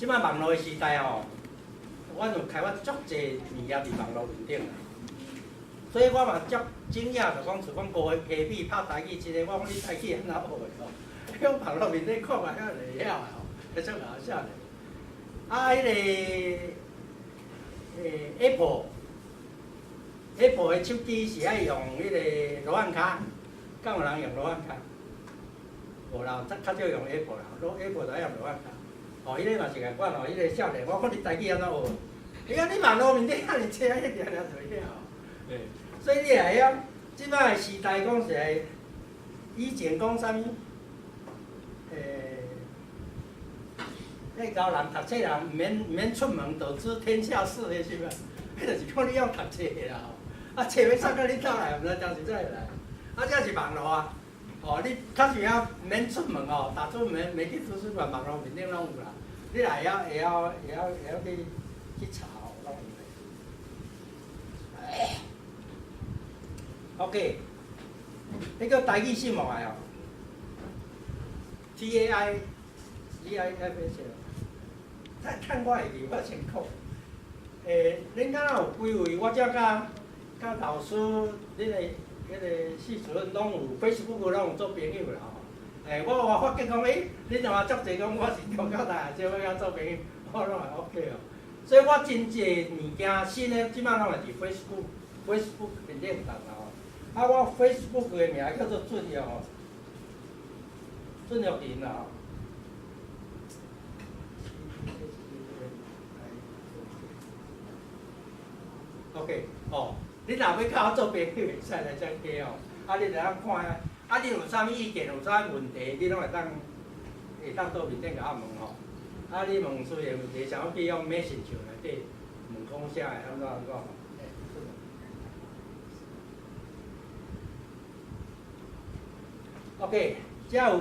這擺網路的時代吼，阮有開發足濟物件佇網路面頂啦，所以我嘛足驚訝，就講像講高科比拍台語這个，我講你台語按怎學的吼？用網路面頂看嘛，遐就會曉的吼，彼種好笑的。啊，彼个 Apple，Apple 的手機是愛用彼个羅漢跤，敢有人用羅漢跤？無啦，較較少用 Apple 啦，攏 Apple 就愛用羅漢跤。哦，彼个嘛是共款哦，彼个少年，我講你台語按怎學？伊講你網路面頂遐爾濟，彼定定就會曉。欸，所以你也會曉，這擺的時代講實在，以前講啥物？那教人讀冊人毋免出門就知天下事的是無？彼就是講你曉讀冊的啦吼。啊，冊欲送到恁兜來，毋知當時才會來。啊，這是網路啊，哦，你較時啊毋免出門哦，踏出免免去圖書館，網路面頂攏有啦。你若會曉會曉會曉會曉去查哦，攏有。OK，彼個台語醒目來哦，TAI GIFS，趁趁我會記，我先講。恁敢若有幾位？我遮佮佮老師，恁个彼个系主任攏有 Facebook 攏有做朋友啦吼。我發覺講，恁若嘛足濟講我是中教大學，欲佮做朋友，我攏會 OK 哦。所以我真濟物件新的，這擺攏會佇 Facebook 面頂有啦吼。啊，我 Facebook 的名叫做俊玉吼，俊玉林啦吼。OK，哦，你若欲佮我做朋友，會使來遮加哦。啊，你會當看啊，啊，你有啥物意見，有啥物問題，你攏會當到面頂共我問吼。啊，你問出現問題，啥物去用 Messenger 內底問講啥會按怎按怎吼。欸，OK，遮有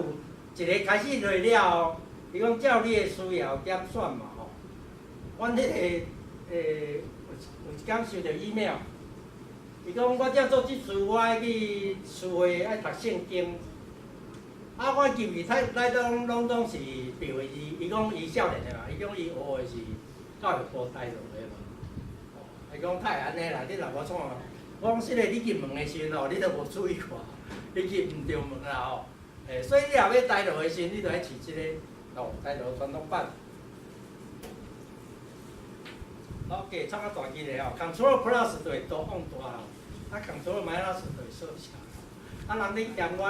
一个開始落了後，伊講照你的需要點選嘛吼。阮彼个有一工收著 email，伊講我遮做執事，我愛去書會愛讀聖經。啊，我入去睇內底攏總是白話字，伊講伊少年的嘛，伊講伊學的是教育部台語的嘛。哦，伊講太按呢啦，你若無創，我講實個你去問的時陣吼，你都無注意看，你去毋著問啦吼。所以你若欲台語的時陣，你就愛飼這个哦，台語傳統版。OK，創較大支咧吼，Control Plus 就會多放大啦，啊 Control Minus 就會縮小。啊，人咧嫌我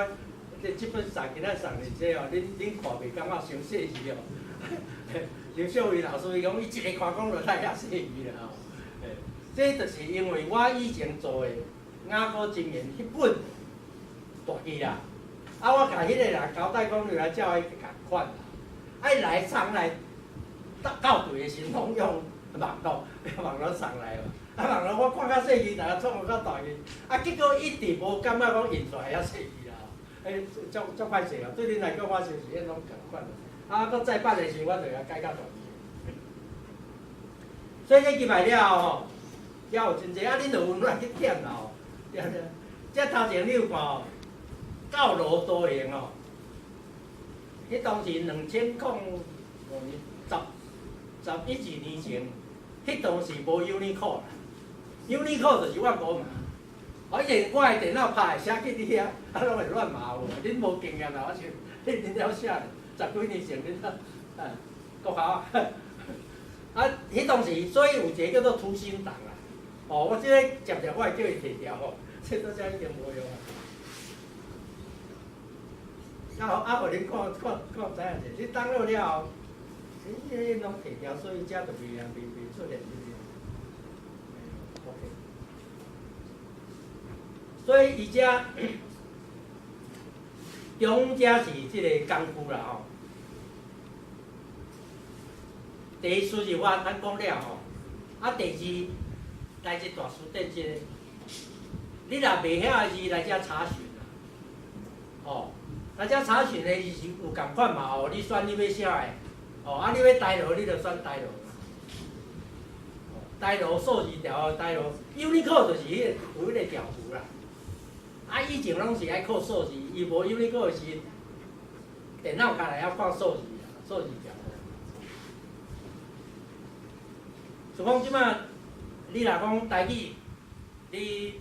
這本冊今仔送你這哦，恁看袂感覺傷細字哦？劉秀偉老師伊講，伊一个看講就太遐細字啦吼。這就是因為我以前做的雅閣箴言彼本大字啦，啊，我共彼个人交代講，你來照彼仝款啦，愛來送來校對的時攏用網路，網路送來嘛，啊網路我看較細字，逐家創較大字，啊結果一直無感覺講印出來遐細字啦，足足歹勢哦。對恁來講，我是是彼攏仝款，啊，閣再版的時，我就共改較大字。所以這入來了後吼，遐有真濟，啊，恁就有來去點啦吼，對對。這頭前你有看哦，教羅多營哦，彼當時2005年十十一二年前。彼當時無 Unicode 啦，Unicode 就是我國碼。我以前我的電腦拍會寫去佇遐，啊攏會亂碼有無？恁無經驗啦，我想恁恁了寫十幾年前恁啊，國校啊，啊，彼當時所以有一个叫做圖形檔啦。哦，我這个接著我會叫伊提掉吼，這到遮已經無用啊。啊，啊，予恁看看看知影者，你當落了後。欸，彼攏提掉，所以遮就袂啊，袂出現這個。OK。所以伊遮中遮是這个工具啦吼。第一輸入法咱講了吼，啊，第二來這大辭典這个，你若袂曉的字來遮查詢啦，哦，來遮查詢的字是有仝款嘛吼，你選你欲寫的。哦，啊，你欲台羅，你就選台羅。台羅數字條，台羅 Unicode 就是彼個有彼個條符啦。啊，以前攏是愛靠數字，伊無 Unicode 的時，電腦較來曉看數字啦，數字條。就講這擺，你若講台語，你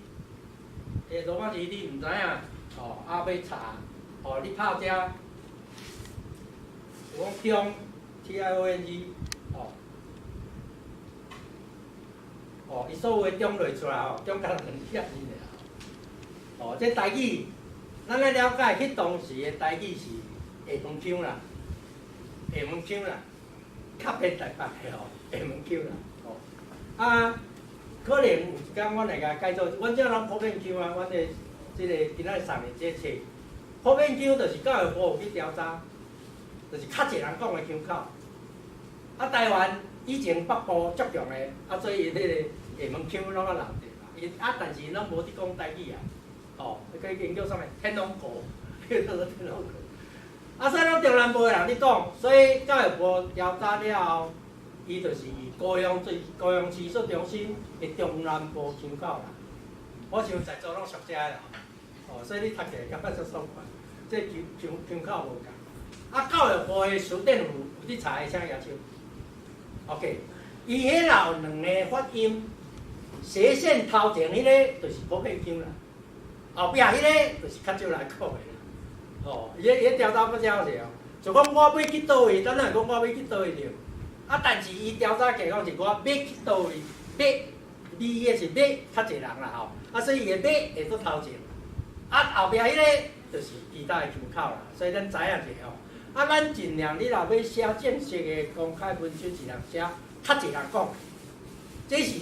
羅馬字你毋知影，哦，啊欲查，哦，你拍這，有講中 TIONG，哦，哦，伊所有的中落出來吼，中甲兩點爾。哦，這台語，咱來了解，彼當時的台語是廈門腔啦，廈門腔啦，較偏台北的吼，廈門腔啦，吼。啊，可能有一工阮會共改做，阮這攏普遍腔啊，阮的這个今仔日送的這冊，普遍腔就是教育部有去調查，就是較濟人講的腔口。啊，台灣以前北部足強的，啊，所以彼个廈門腔攏啊留著啦。伊啊，但是𪜶攏無佇講台語啊。哦，彼个叫啥物？天龍國，彼個叫做天龍國。啊，所以攏中南部的人咧講，所以教育部調查了後，伊就是以高雄最高雄市做中心的中南部腔口啦。我想在座攏熟這个啦，哦，所以你讀起來感覺足爽快。這腔口無仝。啊，教育部的辭典有佇查的，請舉手。OK，伊彼若有兩个發音，斜線頭前彼个就是普遍腔啦。後壁彼个就是較少人講的啦。哦，伊調查不了是哦，就講我欲去佗位，咱若講我欲去佗位著。啊，但是伊調查結果是我欲去佗位，欲，你的是欲較濟人啦吼。啊，所以伊的欲會佇頭前。啊，後壁彼个就是其他的腔口啦。所以咱知影者吼。啊，咱盡量你若欲寫正式的公開文書，盡量寫較濟人講。這是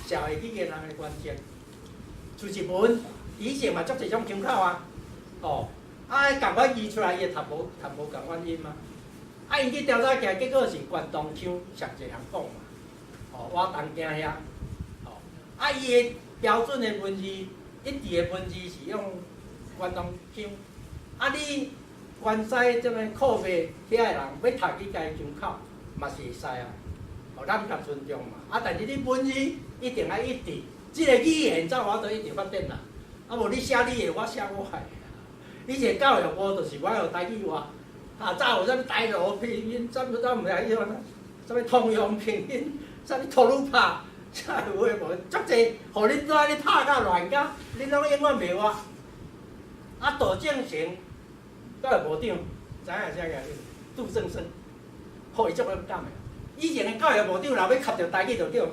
社會語言人的關鍵。像日文，以前嘛足濟種腔口啊，哦，啊，仝款字出來，伊會讀無仝款音啊。啊，𪜶去調查起來，結果是關東腔上濟人講嘛，哦，倚東京遐，哦，啊，伊的標準的文字，一致的文字是用關東腔，啊，你關西這物靠北遐的人欲讀伊家腔口，嘛是會使啊，哦，咱較尊重嘛。啊，但是你文字一定愛一致，這个語言才有法度一直發展啦。啊，無你寫你的，我寫我的。以前教育部就是我用台語話，啊，早有啥物台羅拼音，啥物啥物毋知彼種，啥物通用拼音，啥物土魯帕，啥有的無，足濟，予恁怎咧拍甲亂甲，恁攏永遠袂活。啊，杜正成教育部長，知影啥個？杜正生，予伊足勇敢的。以前的教育部長若欲磕著台語，就叫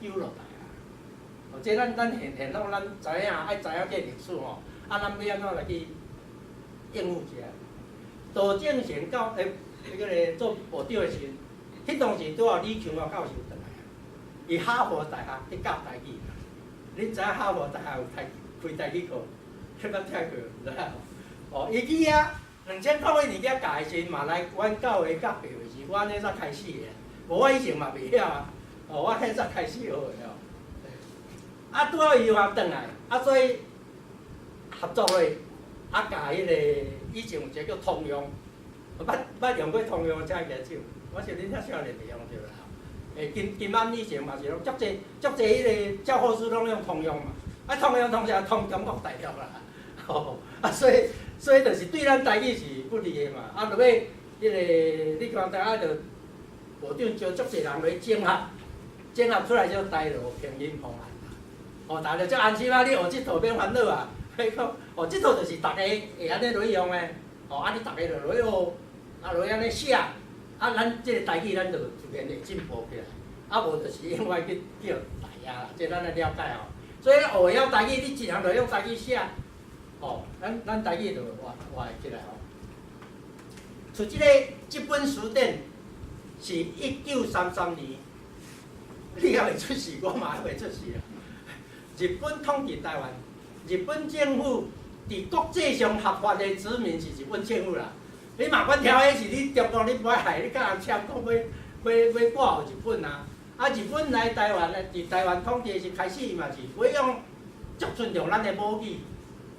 揪落來啊。哦，這咱現攏咱知影，愛知影這歷史吼，啊，咱欲按怎來去應付一下？杜正成到彼个做部長的時陣，彼當時拄好李強華教授轉來啊，伊哈佛大學去教台語。恁知影哈佛大學有開台語課？你捌聽過毋知影？哦，伊去遐2001年去遐教的時陣，嘛來阮教會教白話字，我按呢才開始的。無我以前嘛袂曉啊，哦，我彼才開始學的哦。啊，拄好伊又轉來，啊，所以合作咧，啊，教彼个以前有一个叫通用，捌用過通用，請舉手。我想恁遐少年袂用著啦。金安以前嘛是攏足濟足濟彼个教科書攏用通用嘛，啊，通用通啥通中國大陸啦，吼，啊，所以就是對咱台語是不利的嘛。啊，落尾彼个你看台啊，就部長招足濟人來整合，整合出來就台羅拼音方案啦。哦，大家足安心啊！你學這套免煩惱啊。彼講，哦，這套就是逐家會按呢落去用的，哦，啊，你逐家就落去學，啊，落去按呢寫，啊，咱這个台語咱就自然會進步起來。啊，無就是永遠去叫打壓啦，這咱愛了解吼。所以學會曉台語，你一人就用台語寫，哦，咱台語就活會起來吼。像這个這本辭典是1933年，你猶未出世，我嘛猶未出世啊。日本統治台灣，日本政府佇國際上合法的殖民是日本政府啦。你嘛管挑彼是你中國，你無愛害，你共人簽講欲割予日本啊。啊，日本來台灣咧，佇台灣統治時開始嘛是欲用足尊重咱的母語，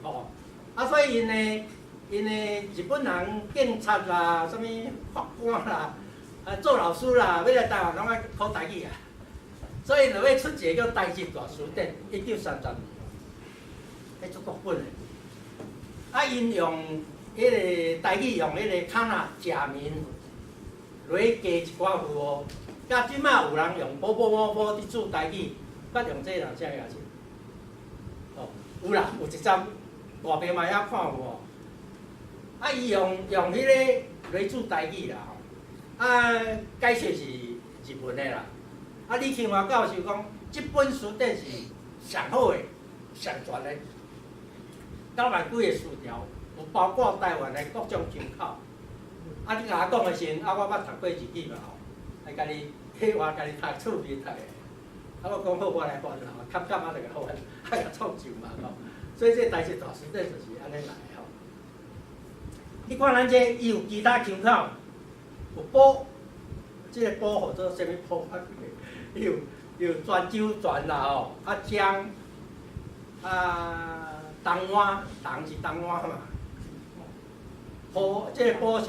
哦。啊，所以𪜶的日本人警察啦，啥物法官啦，啊做老師啦，欲來台灣攏愛考台語啊。所以落尾出一个叫《台日大辭典》，1933年，彼足大本的。啊，𪜶用彼个台語用彼个卡納假名來加一寡符號，佮這馬有人用寶寶某寶佇注台語，捌用這個人請舉手。哦，有啦，有一站外邊嘛猶看有哦。啊，伊用彼個來注台語啦吼。啊，解說是日文的啦。啊，李慶華教授講，這本辭典是上好的、上全的，9萬幾个詞條，有包括台灣的各種腔口。啊，你共我講的時陣，啊，我捌讀過日語嘛吼，愛家己彼話家己讀趣味讀的。啊，我講好，我來翻啦，坎坎啊，就共翻，啊，共創就嘛吼。所以這台式大辭典就是按呢來的吼。你看咱這伊有其他腔口，有埔，這個埔號做啥物埔？有泉州泉啦吼，啊漳，啊東灣，東是東灣嘛。埔，這個埔是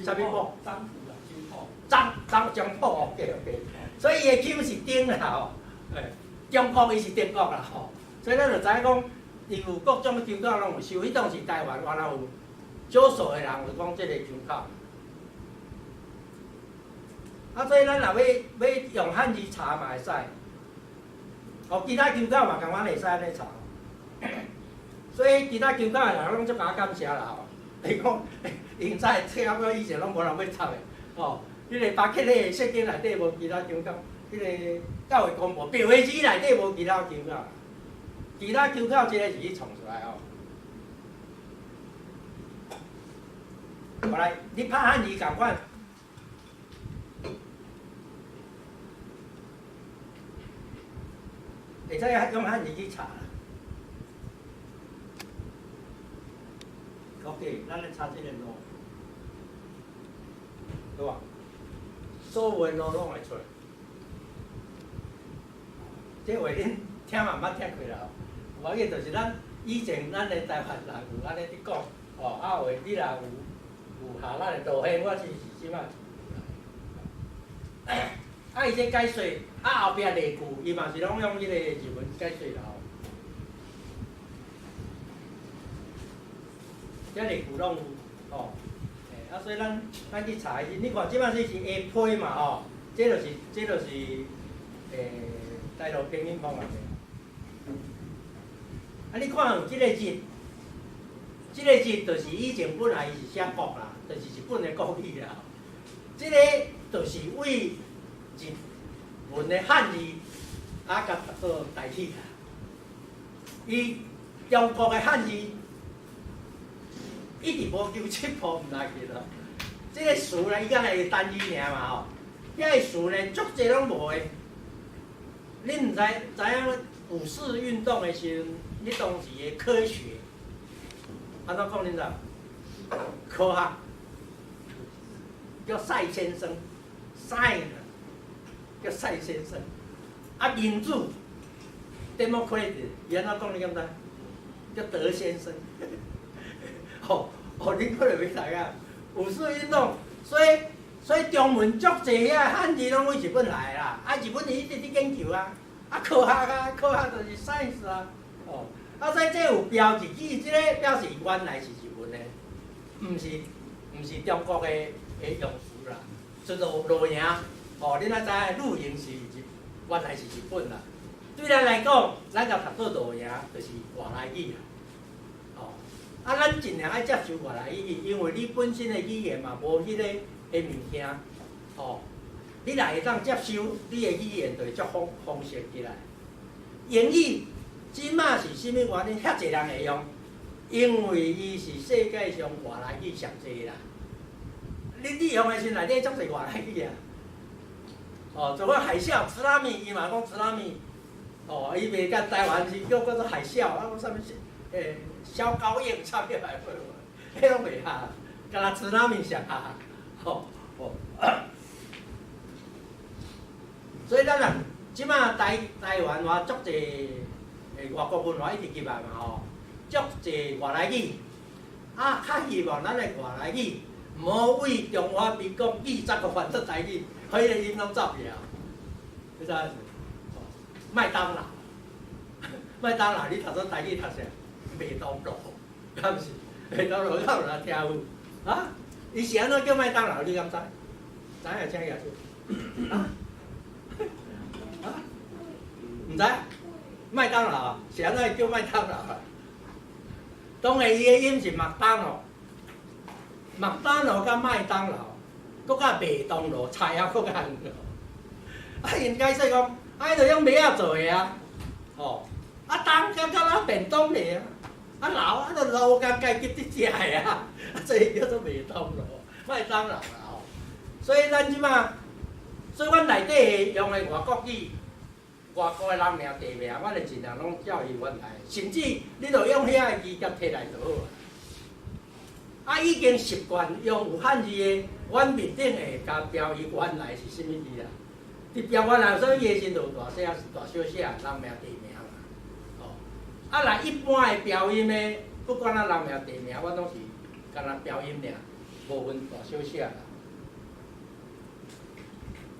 啥物埔？漳浦啦，漳浦。漳漳漳浦哦，對對。所以伊的腔是頂啦吼，欸，中國伊是中國啦吼，所以咱就知影講，伊有各種腔口攏有收，彼當時台灣原來有少數的人有講這個腔口。啊，所以咱若欲用漢字查嘛會使，哦，其他腔口嘛仝款會使按呢查。所以其他腔口的人攏足共我感謝啦吼，伊講𪜶早冊到尾以前攏無人欲插的，吼，彼個巴克禮的聖經內底無其他腔口，彼個教會公報白話字內底無其他腔口，其他腔口這個是去創出來吼。過來，你拍漢字仝款。會使用漢字去查啦。OK，咱來查這個路，對吧？所有的路攏會出來。這話恁聽嘛毋捌聽過啦吼。無要緊，就是咱以前咱的台灣人有按呢佇講，哦，啊話你若有下咱的路線，我是這擺。啊，伊這解說，啊後壁例句，伊嘛是攏用彼個日文解說啦吼。這例句攏有，吼，欸，啊，所以咱去查伊，你看這擺這是下批嘛吼，這就是台語拼音方案的。啊，你看有這個字，這個字就是以前本來伊是寫國啦，就是日本的國語啦。這個就是為日文的漢字啊，共讀做台語啦。伊中國的漢字一直無求七步毋來去咯。這個詞呢，伊敢若會單字爾嘛吼，遐個詞呢，足濟攏無的。恁毋知知影五四運動的時陣，彼當時的科學，按怎講恁知？科學叫賽先生，science 叫賽先生。啊，民主 democratic 伊按怎講你敢知？叫德先生。吼吼，恁可能欲知影。五四運動，所以中文足濟遐漢字攏對日本來的啦。啊，日本人一直佇研究啊，啊科學啊，科學就是 science 啊，哦，啊所以這有標誌，記這個表示原來是日文的，毋是中國的用詞啦。就露營，哦，恁愛知影露營是日，原來是日本啦。對咱來講，咱共讀做露營，就是外來語啦。哦，啊，咱盡量愛接受外來語，因為你本身的語言嘛無彼個的物件，哦，你若會當接受，你的語言就會足豐盛起來。英語這馬是啥物原因？遐濟人會用，因為伊是世界上外來語上濟啦。你用的時陣內底足濟外來語啊。哦，就講海嘯、津波，伊嘛講津波。哦，伊袂佮台灣是叫做海嘯，啊，講啥物蕭高應啥物來彼攏袂合，敢若津波上合。吼吼。所以咱若這馬台灣話足濟外國文化一直入來嘛吼，足濟外來語，啊，較希望咱的外來語毋好為中華民國語再閣翻做台語，彼個音攏走去啊，你知影無？麥當勞，麥當勞，你讀做台語讀啥？麥當勞，敢毋是？麥當勞敢有人聽有？啊？伊是按怎叫麥當勞？你敢知？知影請舉手。啊？啊？毋知？麥當勞是按怎叫麥當勞啊？當然伊的音是麥當勞，麥當勞佮麥當勞，閣佮麥當勞差猶閣較遠。啊，𪜶解釋講，啊，彼就用麥仔做的啊，吼，啊當敢敢若便當爾啊，啊老啊，就路共家己佇食的啊，啊所以叫做麥當勞、麥當勞啦吼。所以咱這馬，所以阮內底用的外國語、外國的人名、地名，阮會盡量攏照伊原來，甚至你著用遐个字佮提來就好啊。啊，已經習慣用有漢字的，阮面頂會共標伊原來是啥物字啊？佇標原來，所以伊的時陣就有大寫、大小寫人名、地名嘛。哦，啊，若一般的標音的，不管啊人名、地名，我攏是干焦標音爾，無分大小寫啦。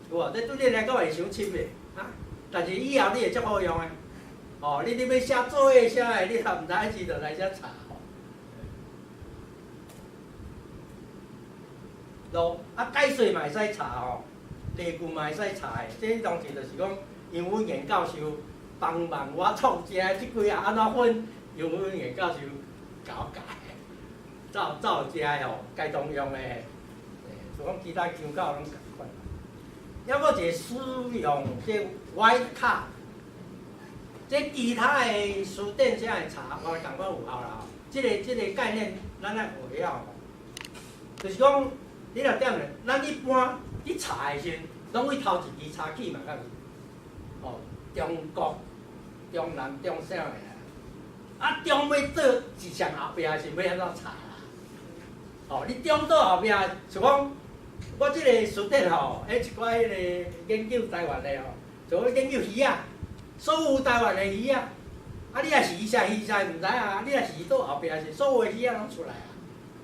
有無？這對你來講會傷深袂？啊？但是以後你會足好用的。哦，你欲寫做伙寫的，你若毋知影字，就來遮查吼。咯，啊解說嘛會使查吼，例句嘛會使查的。這當時就是講楊文彦教授幫忙我創這這幾項按怎分，楊文彦教授共我教的，照照這吼，該當用的，就講其他腔口攏仝款。抑閣一個使用這 white 卡，這其他的辭典寫的查，我感覺有效啦。這個概念咱愛學曉吼，就是講你若點咧，咱一般去查的時陣，攏對頭一支查起嘛，敢是？哦，中國、中南、中省的啊，中欲倒一上後壁是欲按怎查啦？哦，你中倒後壁，像講我這個辭典吼，彼一寡彼个研究台灣的吼，就咧研究魚仔，所有台灣的魚仔，啊，你若是魚啥魚啥毋知啊，你若是倒後壁是所有的魚仔攏出來啊，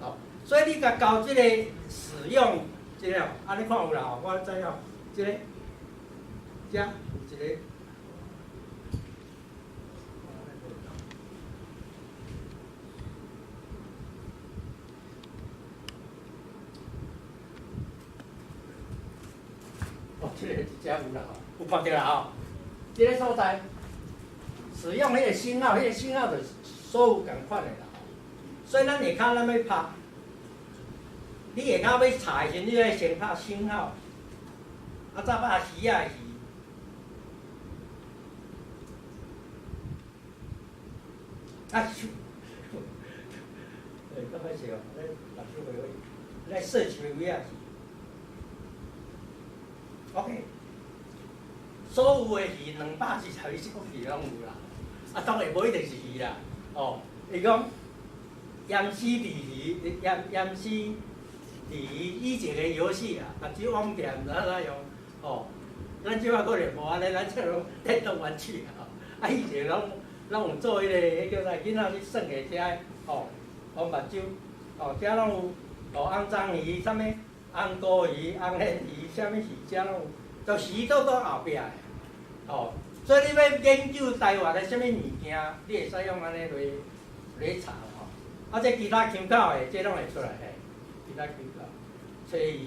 哦，所以你共交這個使用這個，啊，你看有啦吼，我知影，這個，遮有一個。哦，這個這有啦吼，有看著啦吼。這個所在使用彼個星號，彼個星號就是所有仝款的啦。所以咱下跤咱欲拍，你下跤欲查的時陣，你愛先拍星號，啊，再拍魚仔的魚。啊，對，較歹勢哦，咱老師會會，來設置的位仔是。OK，所有的魚221種魚攏有啦，啊，當然無一定是魚啦，哦，伊講鹽絲鯉魚，鹽鹽絲鯉魚以前的遊戲啊，目睭枉起來毋知按怎用，哦，咱這擺可能無按呢，咱這攏電動玩具啊，啊以前攏攏有做彼个，彼叫啥囡仔去耍的這个，哦，黃目睭，哦，這攏有，哦，紅鯽魚，啥物？紅膏魚、紅鰻魚，啥物魚，遮攏有，都魚都佇後壁的，哦，所以你欲研究台灣的啥物物件，你會使用按呢來來查吼。啊，這其他腔口的，這攏會出來嘿。其他腔口，炊魚、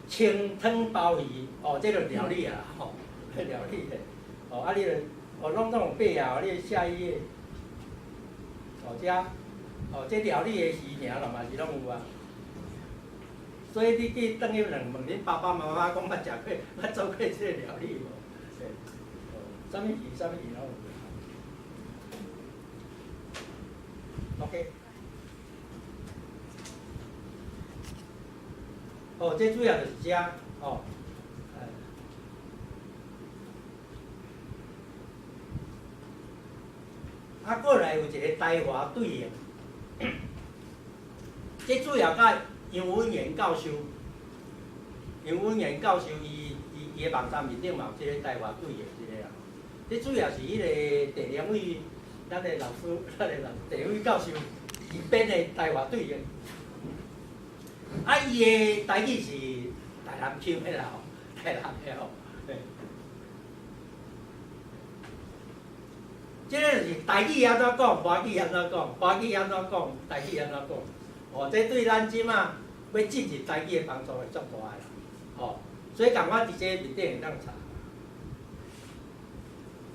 清湯鮑魚，哦，這就料理啊，吼，料理的，哦，啊，你就，哦，攏總有爬啊，你寫伊的，哦，這，哦，這料理的魚名啦嘛是攏有啊。所以你去轉去問問恁爸爸媽媽，講捌食過、捌做過這个料理無？嘿，哦，啥物魚、啥物魚攏有。OK。哦，這主要就是這，哦，啊，過來有一個台華對應，這主要佮楊文彦教授，楊文彦教授伊伊伊的網站面頂嘛有這個台華對應這個啊。這主要是彼個鄭良偉，咱的老師，咱的老鄭偉教授伊編的台華對應。啊，伊的台語是台南腔的啦吼，台南的吼。這个就是台語按怎講，華語按怎講，華語按怎講，台語按怎講。哦，這對咱這馬欲進入台語的幫助會足大的啦。吼，所以共款佇這面頂會當查。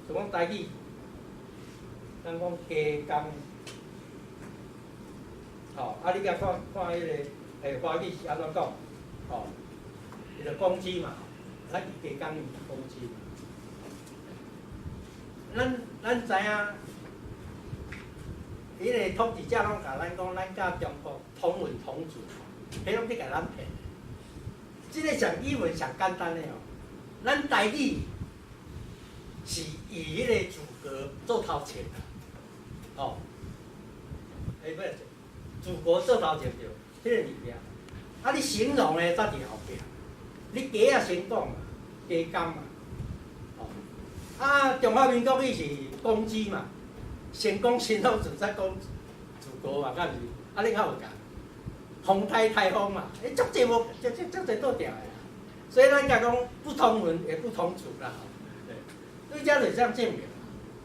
就講台語，咱講雞公，吼，啊，你共看看彼个華語是按怎講？吼，伊就公雞嘛，咱是雞公，伊是公雞嘛。咱知影，彼个統治者攏共咱講，咱佮中國同文同種，彼攏咧共咱騙。這个上語文上簡單的哦，咱台語是以彼个祖國做頭前啦，哦，欸，不是，祖國做頭前對，彼个物件。啊，你形容的才佇後壁，你雞仔先講嘛，雞公嘛，哦，啊，中華民國伊是公雞嘛，先講新老子再講祖國嘛，敢毋是？啊，你較有共？風颱颱風嘛，欸，足濟無，足足足濟倒調的啦。所以咱共講不同文也不同族啦，吼。對，對遮就這樣證明啦，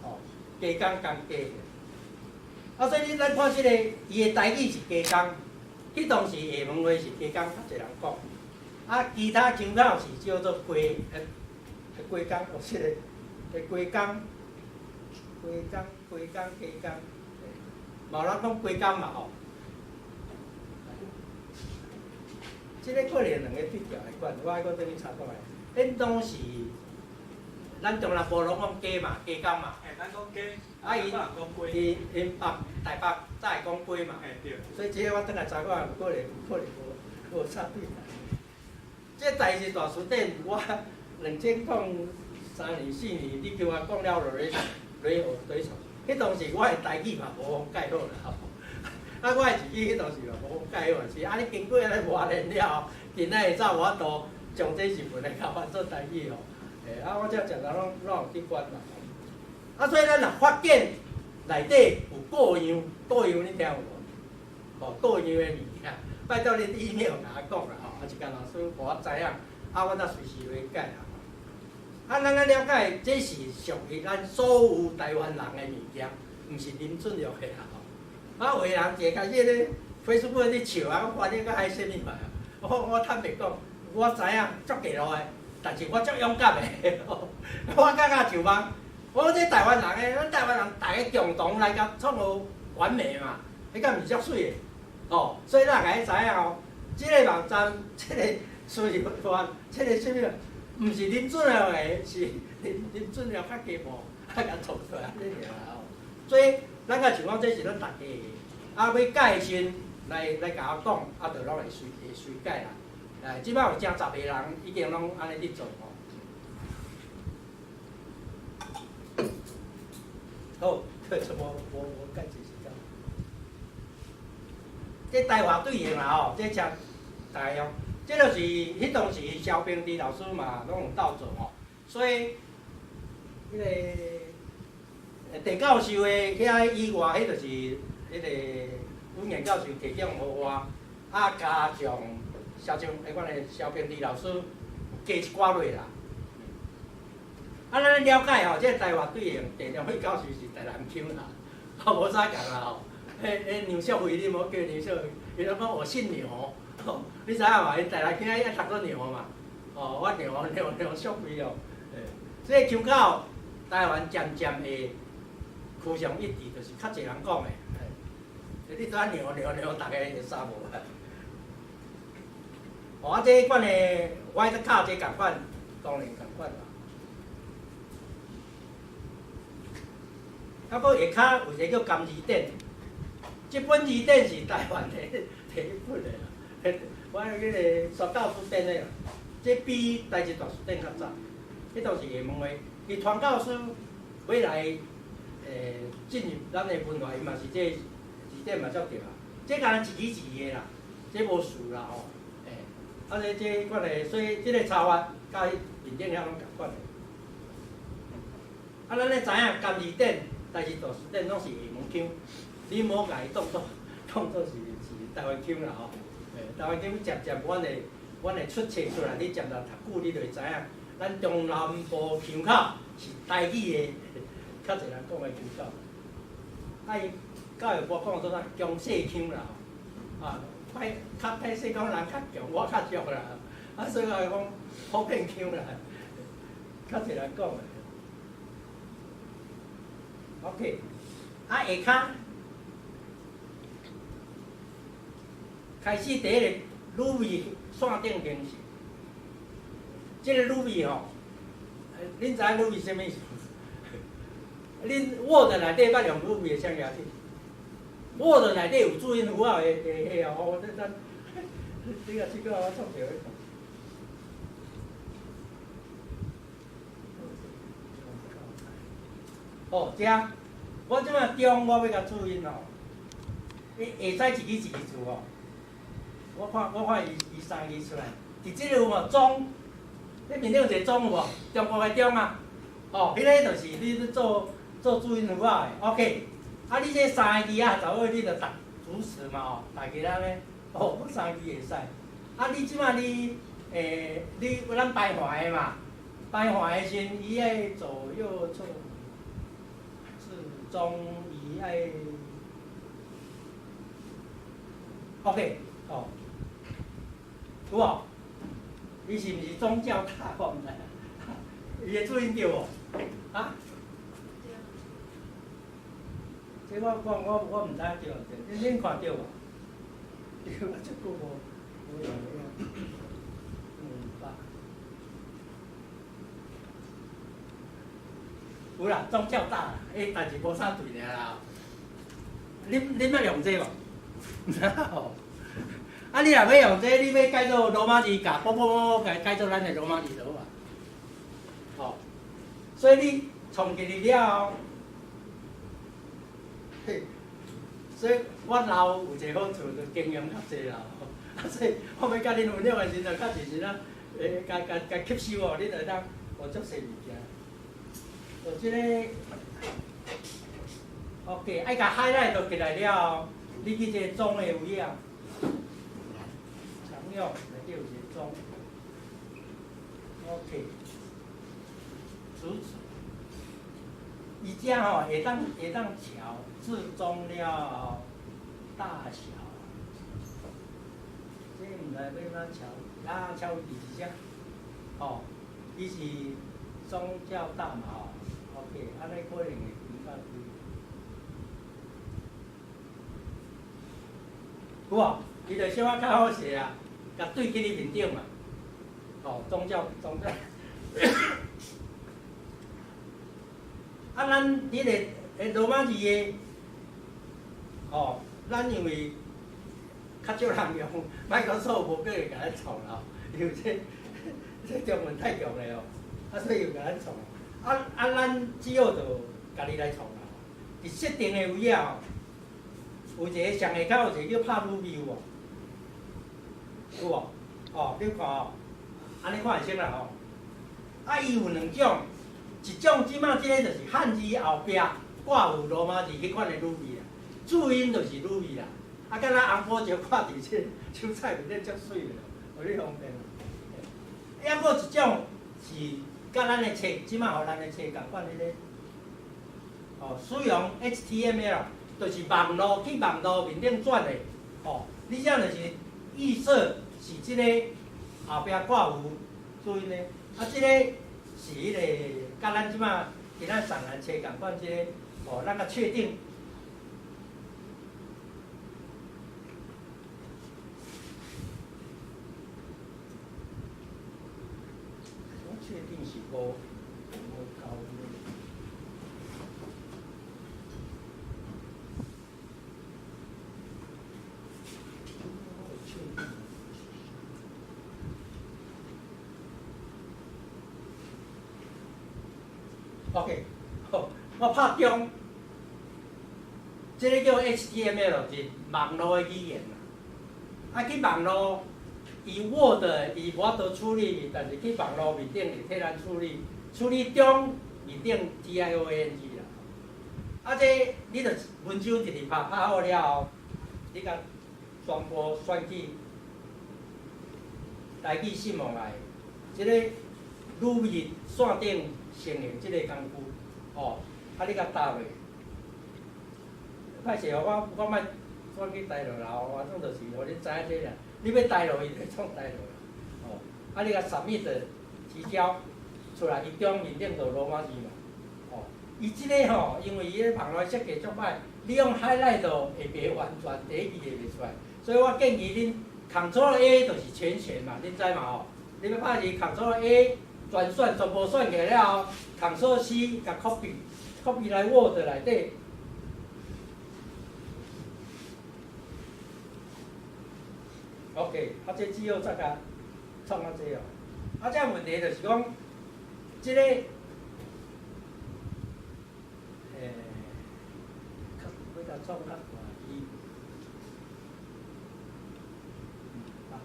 吼，雞公公雞。啊，所以你咱看這个，伊的台語是雞公，彼當時廈門話是雞公較濟人講，啊，其他腔口是叫做雞，雞公，哦，這个，雞公，雞公，雞公，雞公，嘛有人講雞公嘛吼。這个可能兩个對調的款，我愛閣轉去查看覓。恁當時，咱中南部攏講雞嘛，雞公嘛。欸，咱講雞。啊，𪜶𪜶北台北才會講雞嘛。欸，對。所以這个我轉來查看，有可能有可能無無查對。這台字大辭典，我2003年4年，你叫我講了落咧咧學對錯。彼當時我的台語嘛無講蓋好啦吼。啊，我的日語彼當時嘛無講蓋好，是啊，你經過按呢磨練了後，今仔日才有法度將這日文來共翻做台語吼。欸，啊，我遮常常攏攏有去管嘛。啊，所以咱若福建內底有過樣，過樣你聽有無？吼，過樣的物件，拜託你 email 共我講啦吼，啊，一間老師予我知影，啊，阮才隨時來改啦。啊，咱愛了解，這是屬於咱所有台灣人的物件，毋是林俊樂的啦吼。啊，有的人一開始咧，Facebook 咧笑啊，講翻譯閣害啥物嘛？我坦白講，我知影足低落的，但是我足勇敢的，我感覺就講，我這台灣人的，咱台灣人逐个共同來共創造完美嘛，彼敢毋是足媠的？哦，所以咱會使知影哦，這个網站，這个輸入法，這个啥物，毋是林俊樂的，是林俊樂較加無，較共創出來按呢爾啦吼。所以咱較想講，這是咱逐家的，啊，欲改的時陣來共我講，啊，就攏會隨會隨改啦。哎，這擺有成十个人已經攏按呢佇做吼。好，這無無無改這時間。這台華對應啦吼，這車大用，這就是彼當時蕭平治老師嘛攏有鬥做吼，所以彼个鄭教授的遐以外，彼就是彼个阮嚴教授提供予我，啊加上蕭正，阮的蕭平治老師加一寡落啦。啊，咱了解吼，這個台華對應鄭良輝教授是台南腔啦，吼無啥仝啦吼。彼彼牛淑慧，你無叫牛淑慧，伊攏講我姓牛，吼，你知影無？𪜶台南腔愛讀做牛嘛，哦，我牛牛牛淑慧哦，欸，所以腔口台灣漸漸會趨向一致，就是較濟人講的，欸，你拄仔牛牛牛，逐个會捎無啊。哦，啊，這款的我咧教這仝款，當然仝款啦。啊，閣下跤有一个叫甘字典，這本字典是台灣的第一本的啦。我彼个宣教書典的啦，這比台字大辭典較早。彼當時廈門話，伊傳教士欲來進入咱的文化，伊嘛是這字典嘛接著啊。這敢若一字一字的啦，這無事啦吼。欸，啊這這款的，所以這个查法佮彼面頂遐攏仝款的。啊，咱咧知影甘字典、台字大辭典攏是廈門腔，你莫共伊當做是台灣腔啦吼。欸，台灣腔漸漸阮會出冊出來，你漸漸讀久，你就會知影，咱中南部腔口是台語的，較濟人講的腔口。啊，伊教育部講做啥強勢腔啦吼，啊，歹較歹勢講人較強，我較弱啦。啊，所以我講普遍腔啦，較濟人講的。OK，啊下跤開始第一個女味線頂形成，這個女味吼，恁知影女味啥物意思？恁 Word 內底捌用女味的啥物仔？Word 內底有注音符號的的彼哦，你等，你若這個我創著去。哦，這我這擺中我欲共注音哦，會會使一支一支字哦。我看我看伊伊三字出來，佇這個有無中？你面頂有一個中有無？中國的中啊，哦，彼個就是你咧做做注音符號的，OK。啊，你這三個字啊，就好你著讀主詞嘛吼，大家安尼，哦，三個字會使。啊，你這擺你你咱排橫的嘛，排橫的時陣，伊愛左右錯。中伊愛，OK，哦，有無？伊是毋是宗教大？我毋知，伊的注音對無？啊？這我我我我毋知對毋對，恁恁看對無？我這久無無用了，200。有啦，宗教大啦，欸，但是無啥對爾啦。恁恁捌用這無？吼，啊，你若欲用這，你欲改做羅馬字，共啵啵啵共改做咱的羅馬字就好啊。吼，所以你創建立了後，嘿，所以我老有一個好處，就經驗較濟啦。啊，所以我欲共恁分享的時陣，較濟時陣，欸，共共共吸收哦，你就會當學足濟物件。就這個，OK，愛共 highlight 落起來了後，你去這個中的位啊，常用內底有一個中，OK，主旨，伊遮吼會當會當調置中了後大小，這毋知欲按怎調，啊調佇這，吼，伊是宗教大嘛吼。OK，按呢可能會比較對。有無？伊就小可較好勢啊，共對去你面頂嘛。吼，宗教宗教。啊，咱佇個欸羅馬字的，吼，咱因為較少人用，Microsoft 無叫伊共咱創啦，因為這這中文太強了哦，啊，所以又共咱創。啊啊，咱只好就家己來創啦。佇設定的位仔吼，有一個上下跤有一個叫拍女字有無？有無？哦，你看哦，按呢看會熟啦吼。啊，伊有兩種，一種這擺這個就是漢字後壁掛有羅馬字彼款的女字啦，注音就是女字啦。啊，敢若紅寶石掛佇這手菜面頂足媠的，予你方便。啊，閣有一種是。佮咱的冊，這擺予咱的冊仝款彼个，哦，使用 HTML，就是網路去網路面頂轉的，哦，你這就是預設是這个後壁掛有注音的，啊，這個是彼个佮咱這擺今仔送來冊仝款這个，哦，咱較確定。確定是無無夠的。確定。OK，好，我拍中，這個叫 HTML 是網路的語言啦。啊，去網路。伊 Word 伊無法度處理，但是去網路面頂會替咱處理，處理中面頂 TIONG 啦。啊，這你著文章直直拍拍好了後，你共全部選去台語新聞內，這個女字線頂成形這個工具，吼，啊，你共搭落。歹勢哦，我我莫轉去台落啦，我總就是予恁知影這啦。你欲台落，伊就創台落啦，吼。啊，啊，你共 submit 提交出來，伊中面頂就羅馬字嘛，吼，伊這个吼，因為伊个網絡設計足歹，你用 highlight 就會袂完全，第一字會袂出來，所以我建議恁 Ctrl A 就是全選嘛，恁知嘛吼？你欲拍字 Ctrl A 全選，全部選起來了後，Ctrl C 共 copy，copy 來 Word 內底。OK，啊，這只好再共創較濟哦。啊，這問題就是講，這个，較欲共創較大伊，啊，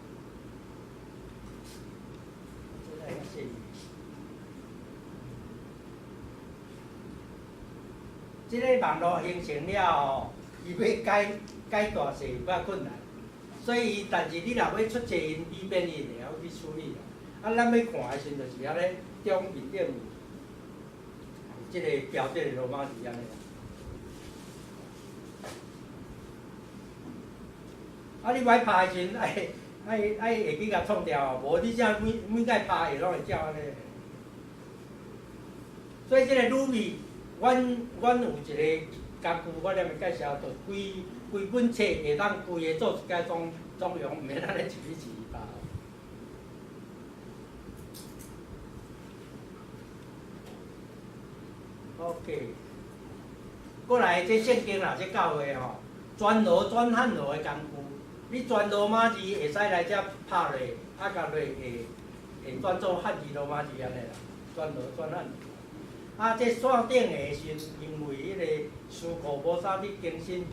這來較細。這个網路形成了後，伊欲改改大細有較困難。所以伊，但是你若欲出這因比變，伊會曉去處理啦。啊，咱欲看的時陣，就是按呢中面頂有這个標準的羅馬字按呢啦。啊，你欲拍的時陣，愛愛愛會記共創掉，無你這每每擺拍會攏會照按呢。所以這個 Ruby，阮阮有一个工具，我連欲介紹，就規規本冊會當規个做一擺總總用，毋免按呢一字一字拍。OK，過來這聖經啦，這教會吼，全羅轉漢羅的工具，你全羅馬字會使來遮拍落，啊，共落會會轉做漢字羅馬字按呢啦，全羅轉漢。啊，這線頂的時陣，因為彼個書庫無啥咧更新，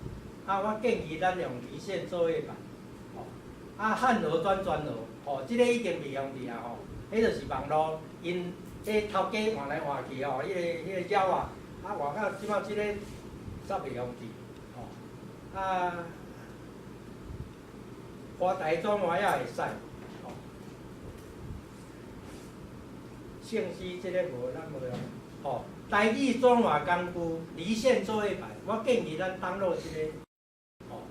啊，我建議咱用離線作業版，吼，啊，漢羅轉全羅，吼，這个已經袂用佇啊吼，彼就是網路𪜶彼頭家換來換去吼，彼个彼个鳥啊，啊換到這擺這个煞袂用佇，吼，啊，華台轉換也會使，吼，聖詩這个無咱無用。吼，台語轉換工具離線作業版，我建議咱 download 這个，吼，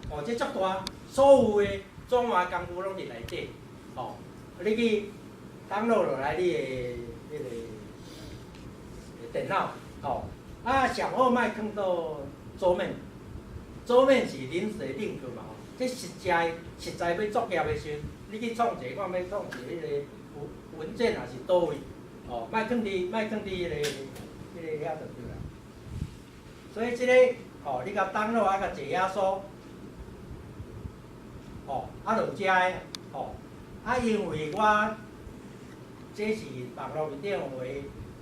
哦，這足大，所有的轉換工具攏佇內底，吼，你去 download 落來你的彼个電腦，吼，啊，上好莫囥佗桌面，桌面是臨時 link 嘛，吼，這實在實在欲作業的時陣，你去創一个，看欲創一个彼个文文件也是佗位，吼，莫囥佇莫囥佇彼个彼个遐就對啦。所以這个，吼，你共 download 啊，共解壓縮，吼，啊，就有遮个，吼，啊，因為我這是網路面頂有的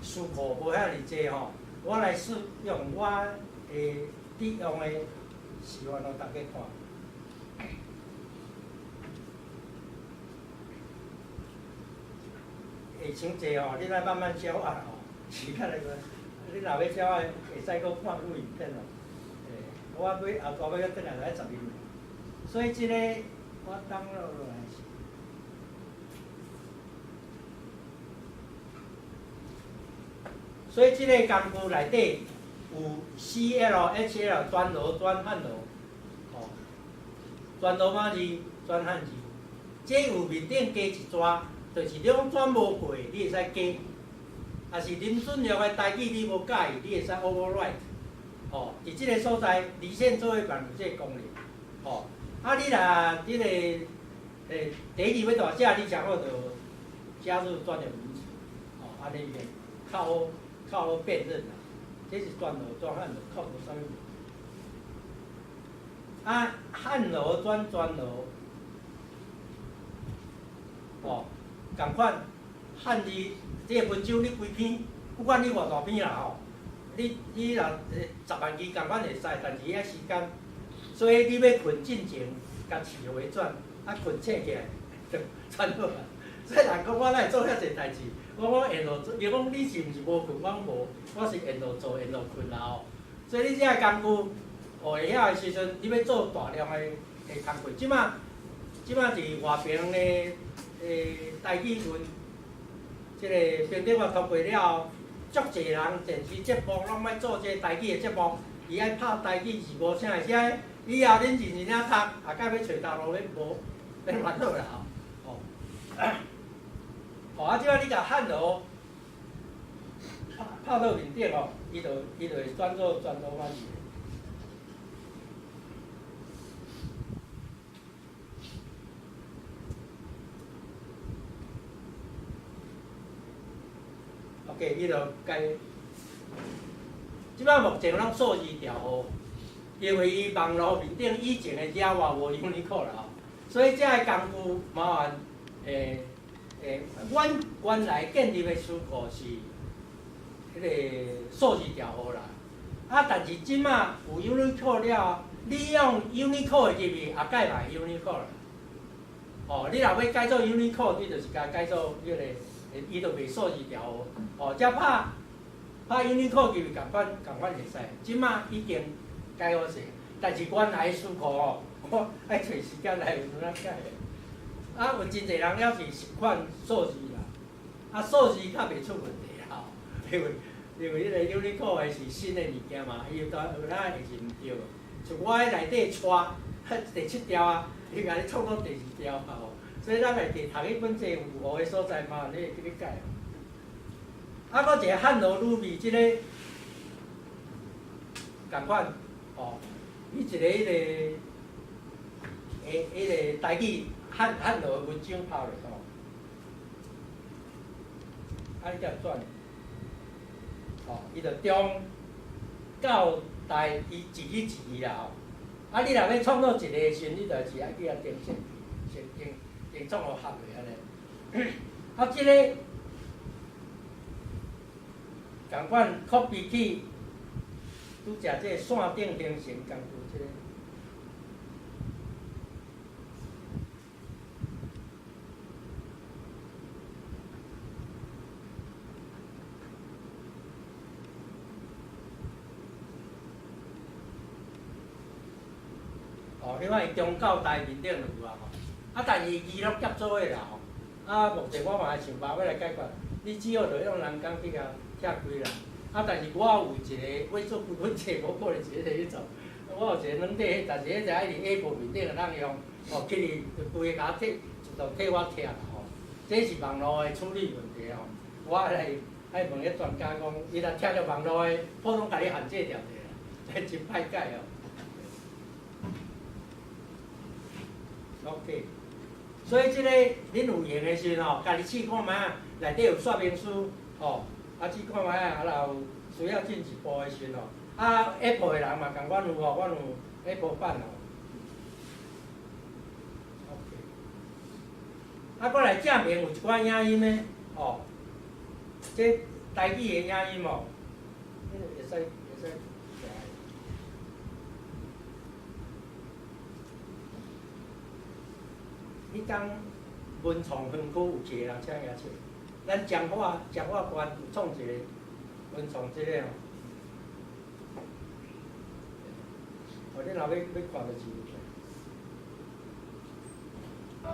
書庫無遐爾濟吼，我來試用我的佇用的示範予大家看。會傷濟吼，你來慢慢消化吼，時間來講，你若欲消化，會使閣看久影片咯。欸，我欲後擺欲閣轉來來12分。所以這个我 download 落來是，所以這个工具內底有 C L、H L 全羅轉漢羅，吼，全羅馬字轉漢字，這有面頂加一逝。就是你講轉無過，你會使加；抑是林俊良的台語你無佮意，你會使 overwrite。吼，佇這个所在，離線作業版有這個功能。吼，啊，你若這个欸，第一字欲大寫，你正好就加入專有名詞。吼，按呢會較好較好辨認啦。這是全羅轉漢羅，較無啥物問題。啊，漢羅轉全羅，吼。仝款漢字，這個文章你規篇，不管你偌大篇啦吼，你你若10萬字仝款會使，但是愛時間，所以你欲睏進前，共試予伊轉，啊睏醒起來就轉好啊。所以人講我哪會做遐濟代誌，我講沿路做，伊講你是毋是無睏？我講無，我是沿路做沿路睏啦吼。所以你這个工具學會曉的時陣，你欲做大量的的工課，這馬這馬佇外爿的。台語文，這个平頂法通過了後，足濟人電視節目攏欲做這个台語的節目，伊愛拍台語字幕，啥會使以後恁認真仔讀，下擺欲揣頭路，欲無免煩惱啦吼。哦，啊，這擺你共漢羅拍拍到面頂吼，伊就會轉做全羅馬字。OK，伊就改。這擺目前攏數字調號，因為伊網路面頂以前的 Java 無 Unicode 啦吼，所以這个工具麻煩阮原來建立的詞庫是彼個數字調號啦。啊，但是這擺有 Unicode 了，你用 Unicode 入去也改袂 Unicode 啦。哦，你若欲改做 Unicode，你就是共改做彼個，伊就袂數字調號。哦，才拍拍 Unicode 入去仝款仝款會使。這擺已經改好勢，但是原來詞庫吼，我愛揣時間來有陣仔改。啊，有真濟人猶是習慣數字啦，啊，數字較袂出問題啦吼，因為彼個 Unicode 的是新的物件嘛，伊有當有哪會是毋對。像我佇內底掣第七條啊，伊共你創到第二條啊吼，所以咱內底讀彼本冊有誤的所在嘛，你會記咧改。啊，閣一个漢羅魯味，這個仝款吼，伊一个彼个，彼个台語漢羅文章拍落吼，啊，你才轉，吼，伊就中到大，伊一字一字啦吼。啊，你若欲創造一个的時陣，你就是愛去共定設設定定創予合的按呢。啊，這个仝款 copy 去，拄則這个線頂形成工具這个。哦，你看伊中到大面頂就有啊吼，啊，但是字攏疊做伙啦吼，啊，目前我嘛會想辦法來解決，你只好就用人工去共拆開啦。啊，但是我有一個，欲做規本冊無可能一個去做，我有一個軟體，但是彼個愛佇 Apple 面頂會當用，哦，去伊就規个共我替，自動替我拆啦吼。這是網路的處理問題吼，我來愛問彼專家講，伊若拆著網路的，普通共你限制著啦，這真歹改哦。OK，所以這个恁有閒的時陣吼，家己試看覓仔，內底有說明書吼，啊試看覓仔，啊若有需要進一步的時陣吼，啊 Apple 的人嘛仝款有吼，阮有 Apple 版吼。OK，啊，閣來證明有一寡影音的吼，這台語的影音吼，會使會使。彼工文創園區有一個人請舉手，咱彰化縣有創一個文創這个吼，哦，你若欲看就是有。啊，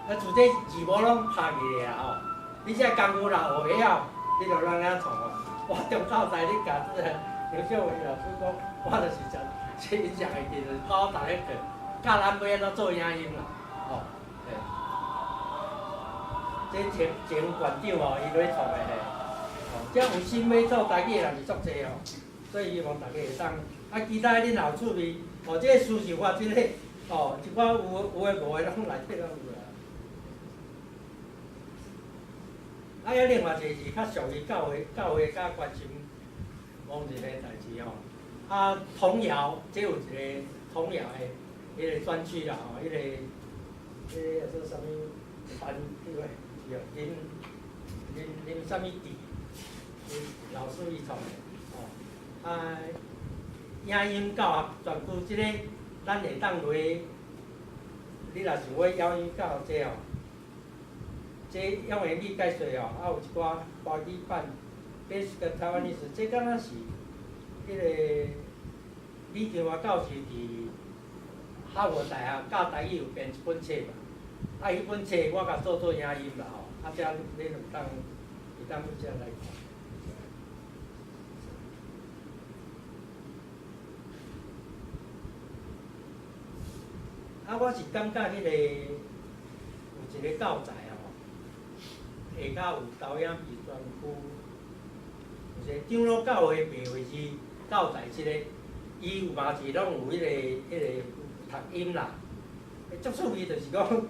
自這字母攏拍起來啊吼，你這工具若學會曉，你就攏按呢創哦。我中到大你共這个劉秀偉老師講，我就是食，這伊食會記，就是教我逐个教。教咱欲按怎做影音啦，吼，嘿。這前前館長吼，伊咧創的嘿，吼，這有心欲做台語的人是足濟吼，所以希望大家會當，啊，其他恁若有趣味，哦，這個輸入法這個，哦，一寡有有的無的攏內底攏有啦。啊，抑另外一個是較屬於教會較關心亡人的代誌吼，啊，童謠，這有一個童謠的。彼个專區啦吼，彼个叫做啥物班，彼个叫林林林啥物地，老師伊創的吼。啊，影音教學專區這個，咱會當落，你若想欲影音教學這吼，這用英語解說吼，啊有一寡華語版，Basic Taiwanese，這敢若是彼个李廷華教授佇哈佛大學教台語有編一本冊嘛，啊，彼本冊我共做影音啦吼，啊，這恁會當去遮來看。啊，我是感覺彼個有一個教材吼，下跤有投影片專區，有一個長老教會白話字教材這個，伊有嘛是攏有彼個讀音啦。足趣味就是講，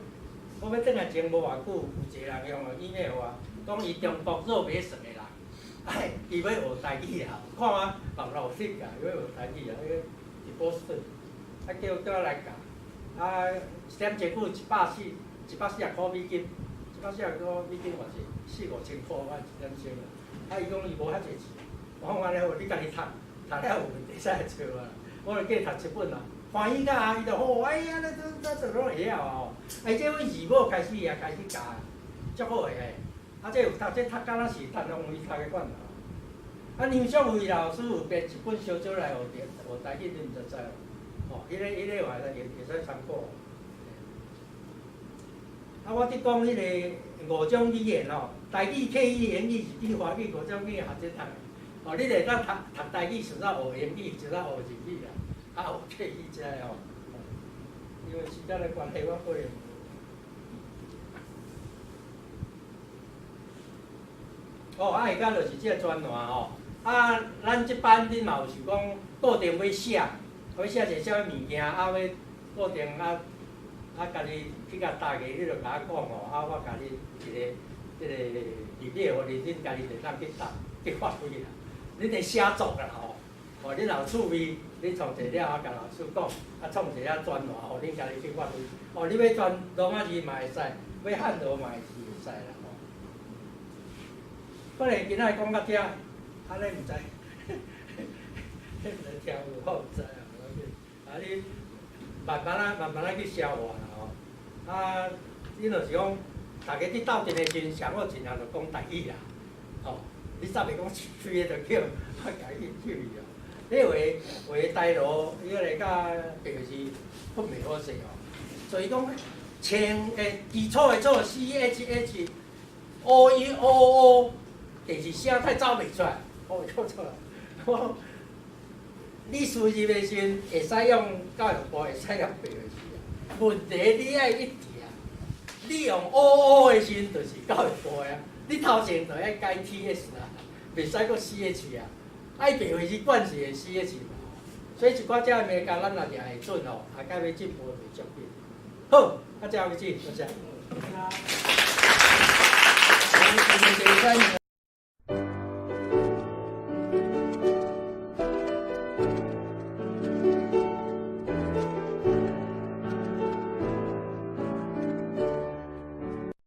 我欲轉來前無偌久，有一個人用 email 予我，講伊中國做麥算的人，哎，伊欲學台語啊，看我網路有貼㗎，伊欲學台語啊，彼個佇波士頓，啊叫我來教。啊，一點鐘久140塊美金，140塊美金嘛是四五千箍，我一點鐘啦。啊，伊講伊無遐濟錢，我講按呢好，你家己讀，讀了有問題才來找我。我就叫伊讀七本啊，歡喜甲啊，伊就吼，哎呀，那這這這攏會曉啊吼。哎，這阮字母開始也開始教，足好的。啊，這有讀這讀敢若是陳鴻威讀的款啊。啊，梁淑慧老師有編一本小少來學學台語，你毋知知無？吼，彼個話會使參考。啊，我佇講彼個五種語言吼，台語、客語、英語是比華語五種語言較濟讀的。哦，你會當讀讀台語，順便學英語，順便學日語啦，啊，學客語這个吼。因為時間的關係，我可能。哦，啊，下跤就是這個專欄吼。啊，咱這班恁嘛有想講固定欲寫，欲寫一個啥物物件，啊，欲固定啊啊，家己去共搭個，你就共我講吼，啊，我共你一個這個入去，予你恁家己就會當去答去發揮啦。恁的寫作啦吼，哦，恁若有趣味，你創一个了，啊，共老師講，啊，創一个專欄，予恁家己去發揮。哦，你欲轉羅馬字嘛會使，欲漢羅嘛是會使啦吼。可能今仔講到遮，按呢毋知，彼毋知聽有無，我毋知啊，無要緊。啊，你慢慢仔、慢慢仔去消化啦吼。啊，你若是講，逐家佇鬥陣的時陣，上好盡量就講台語啦，吼。你煞袂講喙的就叫我共伊救伊哦。你話話台羅，伊個甲白字分袂好勢吼。所以講，穿的基礎的做 C H H O E O O，第二聲太走袂出來，我講錯啦。我你輸入的時陣會使用教育部，會使用白字啊。問題你愛一致啊。你用 O O 的時陣就是教育部的啊，你頭前就愛改 T S 啊，袂使閣 C H 啊。愛白話字慣勢的 C H 嘛。所以一寡這物件咱若掠會準吼，下擺欲進步就會足緊。好，啊，這樣為止，多謝。